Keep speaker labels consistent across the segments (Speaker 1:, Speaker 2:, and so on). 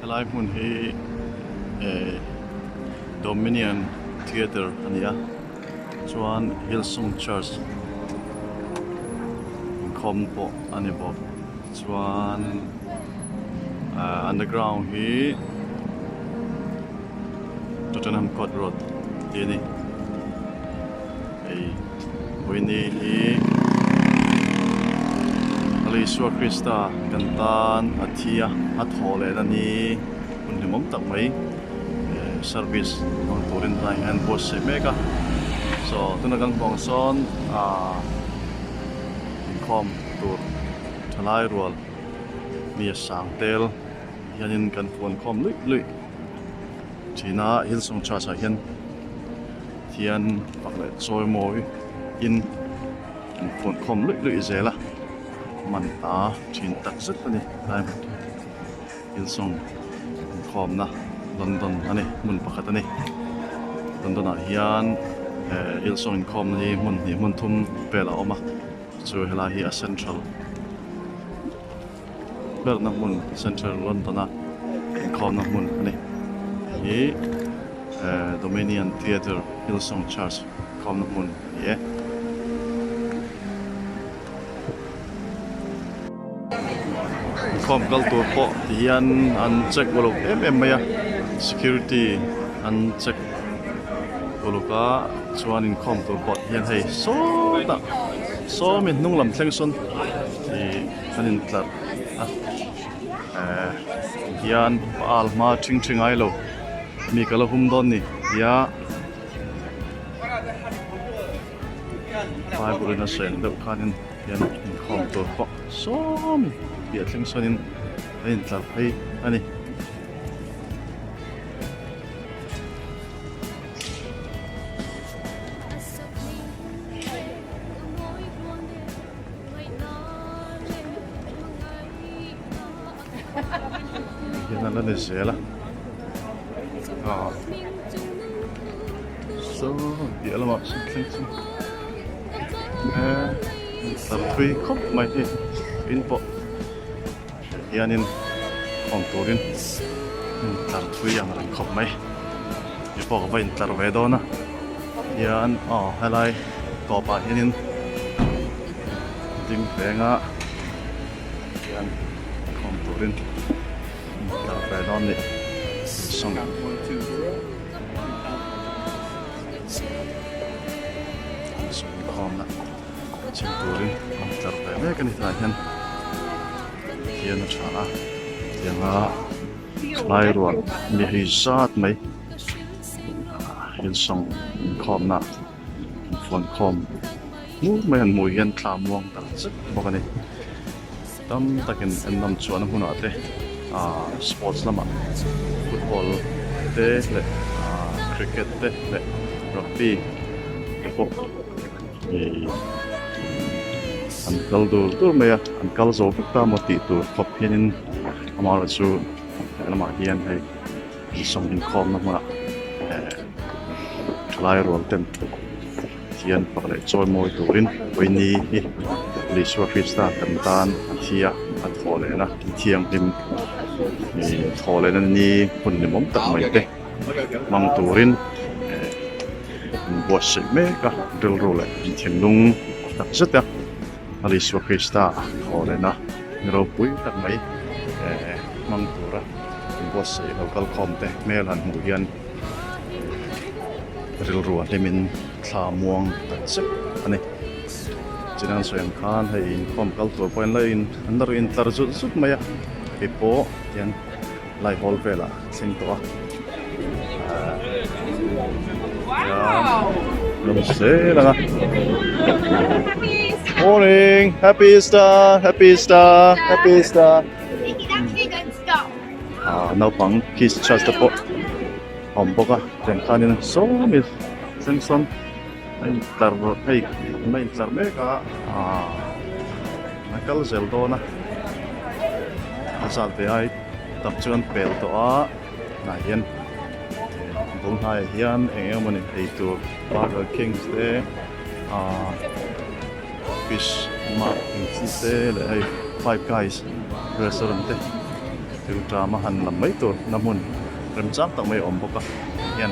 Speaker 1: Helai hmun hi eh Dominion Theatre a ni a chuan Hillsong Church inkhawm pawh a ni bawk chuan ah underground hi Tottenham Court Road tih a ni hei vawiini hi Lal Isua Krista kan tan a thi a a thaw leh na ni hun hlimawm tak mai eh service hmang turin tunah hian an buatsaih mek a saw tuna kan hmuh ang sawn ah inkhawm tur thalai rual mi a sang tel hianin kan fuankhawm luih luih. Thin a Hillsong Church ah hian thian fak leh chawi mawi in an phuan khawm luih luih zel a man ta thin tak zet a ni tlai hmun hi Hillsong inkhawmna London a ni hmun pakhat a ni London ah hian eh Hillsong inkhawmna hi hmun hnih hmun thum vel a awm a chu helai hi a central. Berna hmun Central London a inkhawmna hmun a ni. Hi eh Dominion Theatre Hillsong Church inkhawmna hmun a ni e. Inkhawm kal tur pawh ti hian an check uluk em em mai a, security an check uluk a chuan inkhawm tur pawh ti hian hei sawtah sawmin hnung lam thleng sawn ih. An intlar a eh hian al hma thing thi ngai lo mi ka la hum dawn ni tia bible in a sawi ang deuh khanin hian inkhawm tur pawh sawm piah thleng sawnin a intlar phei a ni. Hian a la ni zel a ah saw piah lamah sawn thleng chu eh tlar thui khawp mai hei in pawh hianin khawm turin tlar thui ang reng khawp mai mi pawh ka va intlar ve dawn a hian aw helai tawpah hianin ding venga hian khawm turin intlar ve dawn a ni sawng. Inkhawmna chhim turin an tlar ve mek a ni tunah hian hian a tha a tianga thalai rual mi hei zat mai hillsong inkhawmna infuankhawm hmur mai an hmuh hian thla muang tak zet bawk a ni tam takin en nawm chuan a hmunah te ah sports lamah football te leh ah cricket te leh rugby te pawh ih an kal dur dur mai a an kal zo vek ta maw tih tur khawp hianin amaherawhchu he lamah hian hei insawm inkhawmna hmunah eh thalai rual ten Pathian fak leh chawimawi turin Vawiini hi Isua Krista kan tan a thi a, a thawh lehna thianghlim ih thawh lehna ni hun limawm tak mai te hmang turin eh an buatsaih mek a, rilru leh thinlung tak zet a Isua Krista thawh lehna ni ropui tak mai eh hmang tura buatsaih lo kalkhawm te hmel han hmuh hian. Rilru a hlimin thla muang tak zet a ni. Chinan sawi ang khan hei inkhawm kal tur pawhin la in an la rawn intlar zut zut mai a, kei pawh hian lai hawl velah thleng tawh a. Hian lam zel ang a. Morning! Happy Easter! Happy Easter! Happy Easter! Ah naupang kids church te pawh a awm bawk a tiang khanin sawmi thleng sawn a intlar hei a intlar mek a ah a kal zel dawn a a zat ve ai tam chu an pel tawh a tunah hian bul hnaiah hian eng eng emawni ei tur burger king te ah fish mart ang chi te leh hei five guys restaurant te. Rilṭam a han lam mai tur na hmun remchang tak mai a awm bawk a hian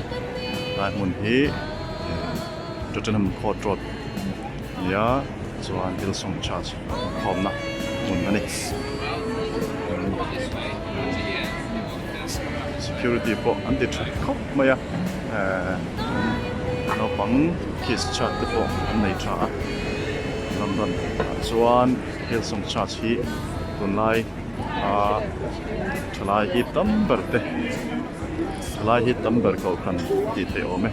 Speaker 1: tlai hmun hi Tottenham Court Road nia chuan Hillsong Church inkhawmna hmun a ni. Security pawh an ti tha khawp mai a ehh naupang kids chart te pawh an nei tha a London ah chuan Hillsong Church hi tunlai a thalai hi tam ber te thalai hi tam ber kohhran tih theih awm e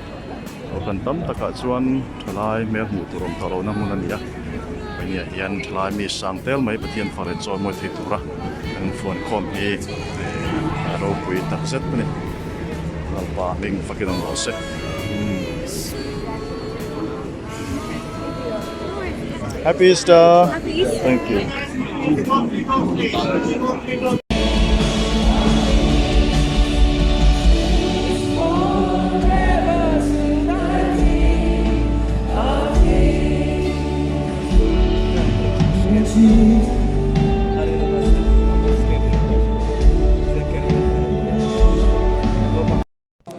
Speaker 1: kohhran tam takah chuan thalai hmel hmuh tur awm tawh lohna hmun a ni a hei hian thalai mi sang tel mai Pathian far leh chawi mawi thei tura an fuan khawm hi a ropui tak zet a ni Lalpa hming fakin awm rawh se. Happy Easter.
Speaker 2: Happy Easter.
Speaker 1: Thank you.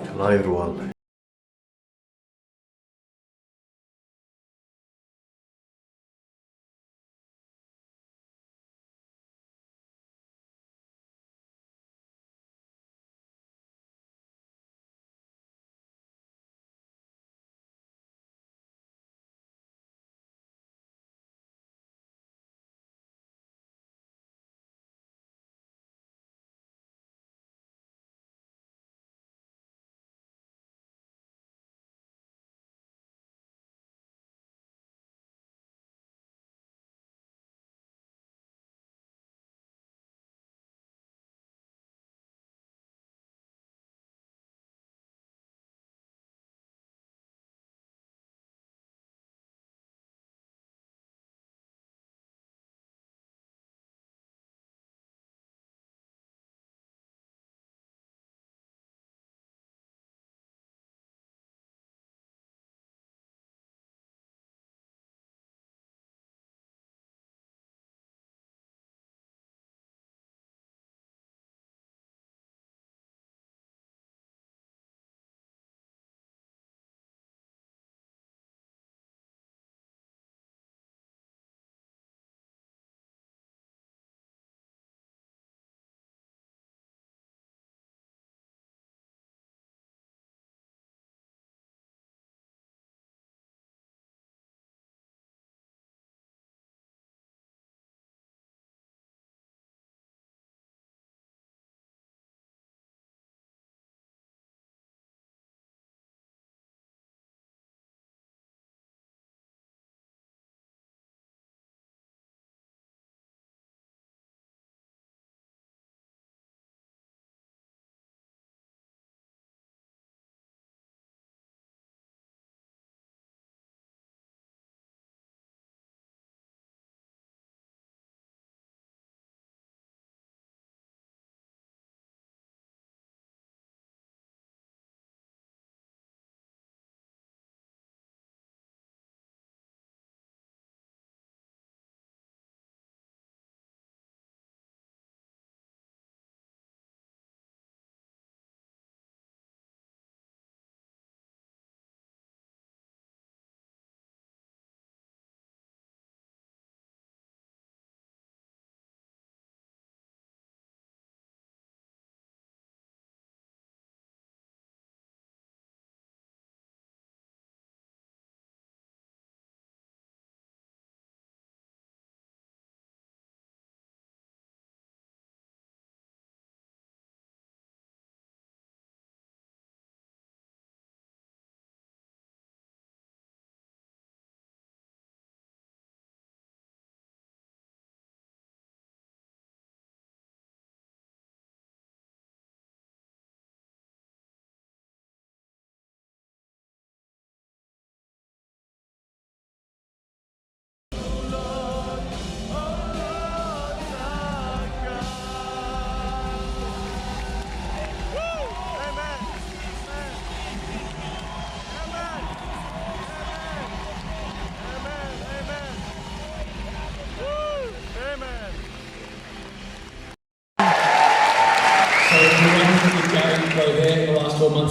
Speaker 1: Thalai rual.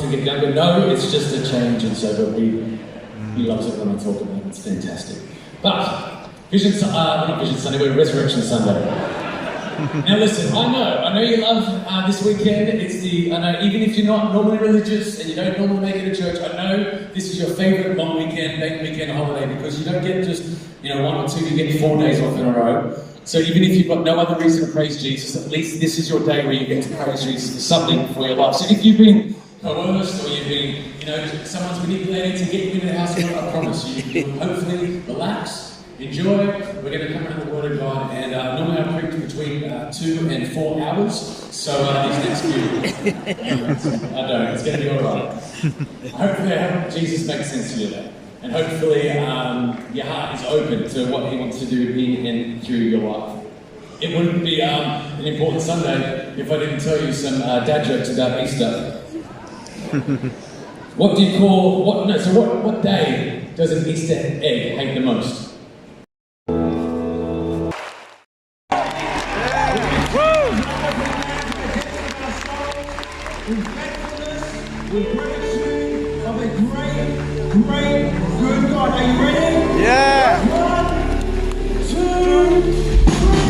Speaker 2: to get younger. No, it's just a change, and so but we he loves it when I talk about it. It's fantastic. But Vision, uh, not Vision Sunday, we're Resurrection Sunday. now listen, I know, I know you love uh, this weekend. It's the, I know, even if you're not normally religious and you don't normally make it to church, I know this is your favourite long weekend, bank weekend holiday because you don't get just, you know, one or two, you get four days off in a row. So even if you've got no other reason to praise Jesus, at least this is your day where you get to praise Jesus for something for your life. So if you've been coerced or you've been, you know, someone's manipulating to get you into the house, I promise you, you will hopefully relax, enjoy. We're going to come out of the Word of God, and uh, normally I preach between uh, two and four hours. So uh, these next few, I don't. It's going to be all right. Hopefully, I hope Jesus makes sense to you today. And hopefully, um, your heart is open to what He wants to do in and through your life. It wouldn't be um, an important Sunday if I didn't tell you some uh, dad jokes about Easter. what do you call what? No, so what? What day does an Easter egg hate the most?
Speaker 3: With thankfulness, with gratitude of a great, great, good God. Are you ready?
Speaker 1: Yeah!
Speaker 3: One, two, three.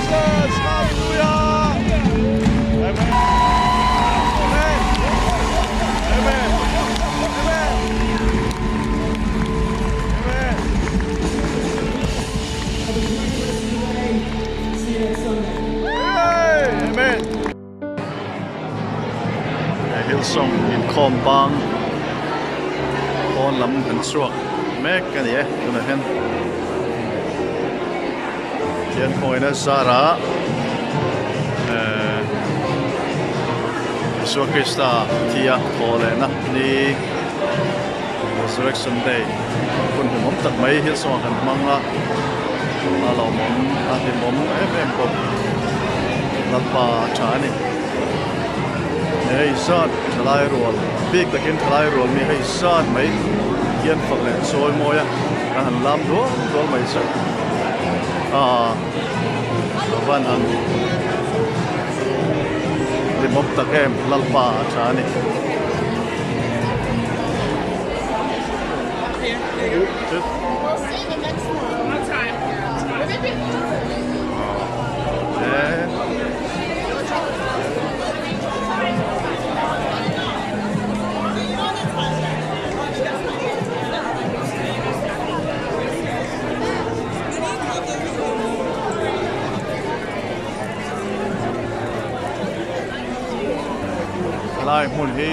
Speaker 1: Jesus! Hallelujah! Amen! Amen! Amen! Amen! Amen!
Speaker 3: Have a great rest of the day. See you next Sunday.
Speaker 1: Hey! Amen! Hillsong inkhawm bang pawn lam kan chhuak mek a ni e tunah hian Pathian khawngin a zarah eh Isua Krista thi a thaw lehna ni Resurrection Day hun hmuhawm tak mai Hillsong ah kan hmang a a lawmawm a hlimawm em em bawk Lalpa a tha a ni. Hei zat thalai rual bik takin thalai rual mi hei zat mai hian fak leh chawi mawi a kan han lam dual dual mai chu aaa lo van han hlimawm tak em Lalpa a tha a ni. Helai hmun hi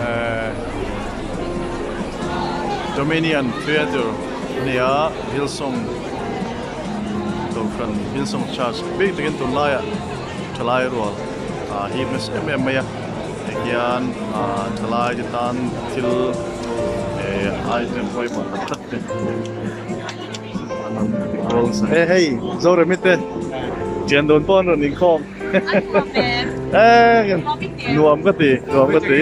Speaker 1: eh Dominion Theatre a ni a Hillsong Kohhran Hillsong Church bik takin tunlaiah thalai rual ah hi hmasa em em mai a tihian ah thalai te tan thil eh item pawimawh tak tak te an rawn ti kual nasa e hei Zoremi te thian dun pawh an rawn inkhawm eh nuam ka ti nuam ka ti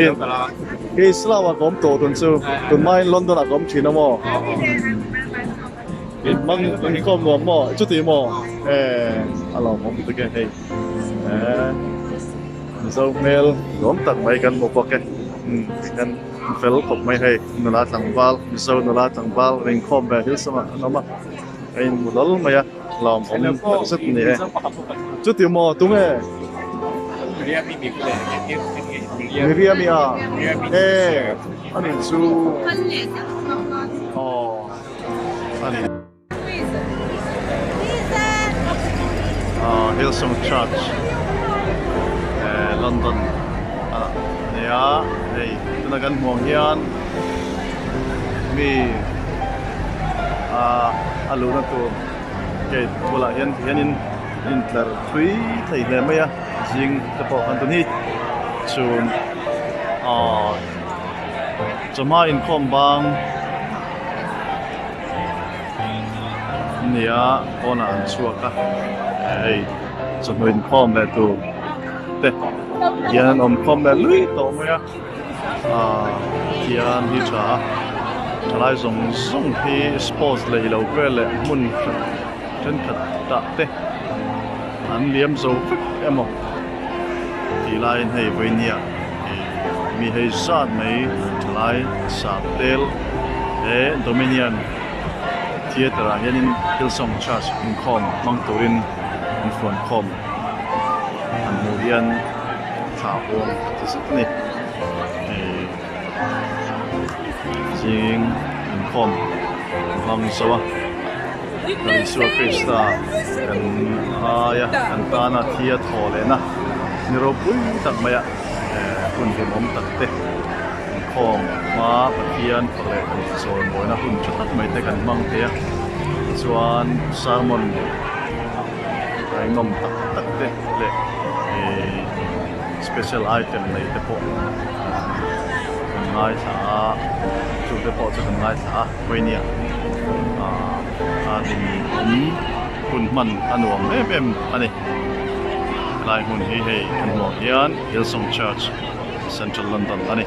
Speaker 1: kei Slough ah ka awm tawh tun chu tunhmain London ah ka awm thin a maw. Mang inkhawm nuam maw? Chuti maw? Eh, a lawmawm tuk e hei. Eh, Mizo hmel nuam tak mai kan hmu bawk e. Umm, kan fel khawp mai hei. Nula tlangval, Mizo nula tlangval ringkhawm ve thil sangah an awm a. A inhmu lal mai a, lawmawm tak zet a ni e. Chuti maw? Tunge? Miriami a? Eh, a nih chu. Aw. a ni. Hillsong Church London ah a ni a hei tuna kan hmuh ang hian mi ah a luhna tur gate bulah hian tihianin intlar thui thei hle mai a zing te pawh kan tun hi chhun ah chawhma inkhawm bang. Nia pawnah an chhuak a hei chawhnu inkhawm leh tur te hian an awm khawm leh lui tawh mai a ah thian hi tha a. Thalai zawng zawng hi sports lei lo vel leh hmun hran thenkhat tah te an liam zo vek emaw tih laiin hei vawinia ih mi hei zat mai thalai sap tel he Dominion Theatre ah hianin Hillsong Church inkhawm hmang turin an fuan khawm an hmuh hian thla huang ti zet a ni. Zing inkhawm hmang zo a, Lal Isua Krista kan aia kan tana thi a thaw lehna ni ropui tak maia hun hlimawm tak te inkhawm hma Pathian fak leh kan chawimawina hun tha tak mai te kan hmang thei a, tichuan sermon ngaihnawm tak tak te leh Special item nei te pawh kan ngaithla a, chu te pawh chu kan ngaithla a vawinia a din awm hun hman a nuam em em a ni. Helai hmun hi hei kan hmuh ang hian Hillsong Church Central London a ni.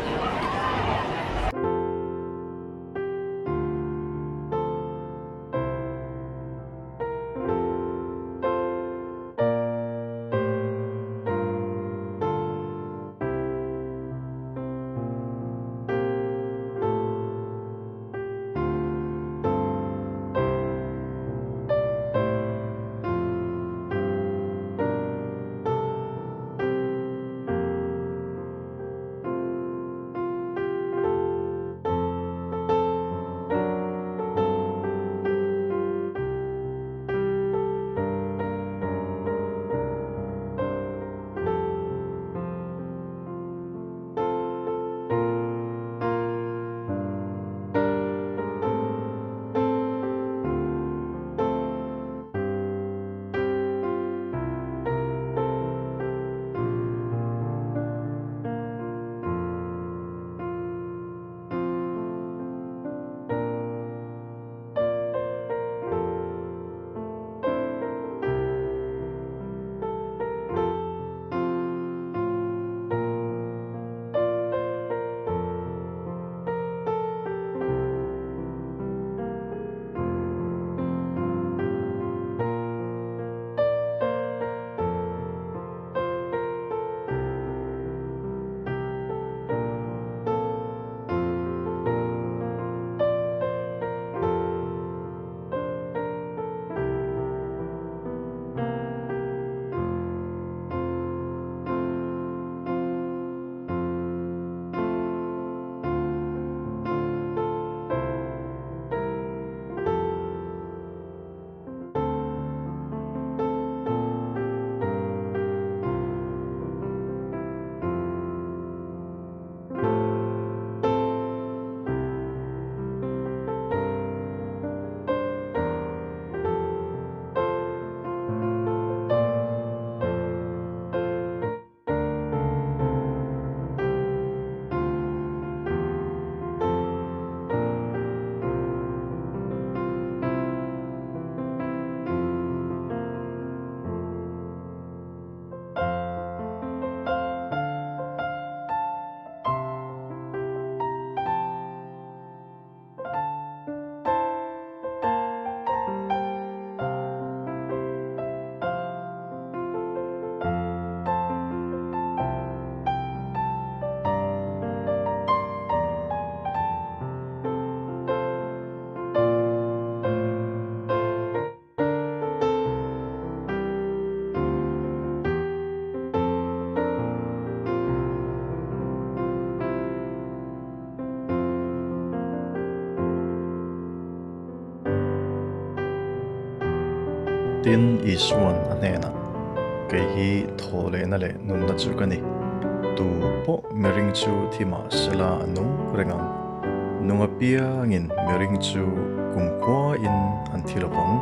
Speaker 1: Tin, Isua'n a hnenah, Kei hi thaw lehna leh nunna chu ka ni. Tu pawh miring chu thi mah sela a nung reng ang. Nung apiangin miring chu kumkhuain an thi lo vang.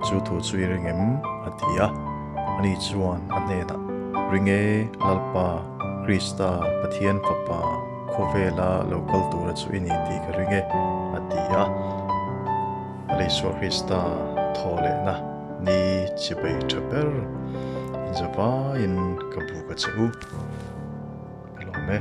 Speaker 1: Chu thu chu i ring em? a ti a. Ani chuan a hnenah, Ring e, Lalpa, Krista, Pathian Fapa, khawvela lo kal tura chu i ni tih ka ring e, a ti a. Isua Krista thaw lehna ni chibai tha ber inzavaiin ka buk a che u. Ka lawm e.